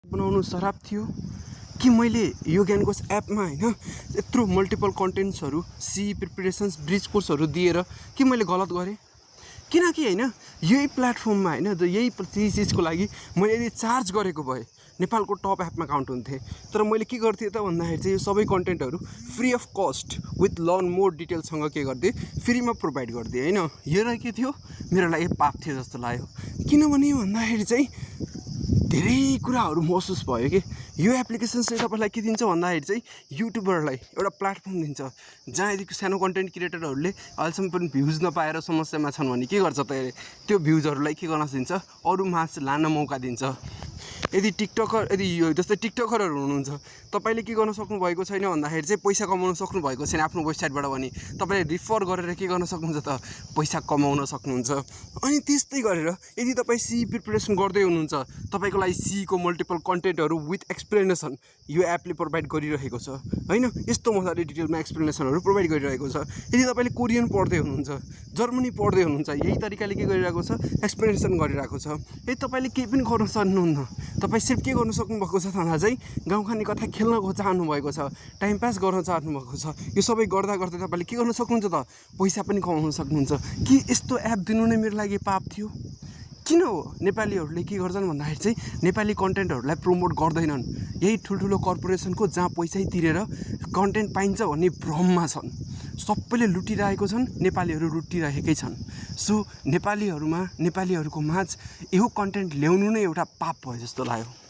बनाउनु सराप थियो कि मैले यो ज्ञानकोश एपमा हैन यत्रो मल्टिपल कन्टेन्ट्सहरू प्रिपरेसन्स ब्रिज कोर्सहरू दिएर कि मैले गलत गरेँ किनकि हैन यही प्लेटफर्ममा हैन यही चिजको लागि मैले यदि चार्ज गरेको भए नेपालको टप एपमा काउन्ट हुन्थे तर मैले के गर्थेँ त भन्दाखेरि चाहिँ यो सबै कन्टेन्टहरू free of cost with learn more डिटेलसँग के गर्दै फ्रीमा प्रोभाइड गर्दै हैन यो र के थियो मेरो लागि पाप थियो जस्तो लाग्यो किनभने भन्दाखेरि चाहिँ धेरै कुराहरू महसुस भयो कि यो एप्लिकेसन चाहिँ तपाईलाई के दिन्छ भन्दाखेरि चाहिँ युट्युबरलाई एउटा प्लेटफर्म दिन्छ जहाँ यदि सानो कन्टेन्ट क्रिएटरहरूले अहिलेसम्म पनि भ्युज नपाएर समस्यामा छन् भने के गर्छ त त्यो भ्युजहरूलाई के गर्न दिन्छ अरू मास लान मौका दिन्छ यदि यो जस्तै टिकटकरहरू हुनुहुन्छ तपाईले के गर्न सक्नु भएको छैन भन्दाखेरि चाहिँ पैसा कमाउन सक्नु भएको छैन आफ्नो वेबसाइटबाट भने तपाईले रिफर गरेर के गर्न सक्नुहुन्छ त पैसा कमाउन सक्नुहुन्छ अनि त्यस्तै गरेर यदि तपाई सी प्रिपरेसन गर्दै हुनुहुन्छ तपाईको लागि सी को मल्टिपल कन्टेन्टहरू विथ एक्सप्लेनेसन यो एपले प्रोभाइड गरिरहेको छ हैन यस्तो मजाले डिटेलमा एक्सप्लेनेसनहरू प्रोभाइड गरिरहेको छ यदि तपाईले कोरियन पढ्दै हुनुहुन्छ जर्मनी पढ्दै हुनुहुन्छ यही तरिकाले के गरिरहेको छ एक्सप्लेनेसन गरिरहेको छ यदि तपाईले केही पनि गर्न सक्नुहुन्न तपाई सिर्फ के गर्न सक्नु भएको छ भन्दा चाहिँ गाउँखाने कथा खेल्न चाहनु भएको छ टाइम पास गर्न चाहनु भएको छ यो सबै गर्दा गर्दै तपाईले के गर्न सक्नुहुन्छ त पैसा पनि कमाउन सक्नुहुन्छ कि यस्तो एप दिनु नै मेरो लागि पाप थियो किन हो नेपालीहरूले के गर्छन् भन्दाखेरि चाहिँ नेपाली कन्टेन्टहरूलाई प्रमोट गर्दैनन् यही ठुल्ठुलो कर्पोरेसनको जहाँ पैसै तिरेर कन्टेन्ट पाइन्छ भन्ने भ्रममा छन् सबैले लुटिरहेको छन् नेपालीहरू लुटिरहेकै छन् सो नेपालीहरूको माझ यो कन्टेन्ट ल्याउनु नै एउटा पाप भयो जस्तो लाग्यो।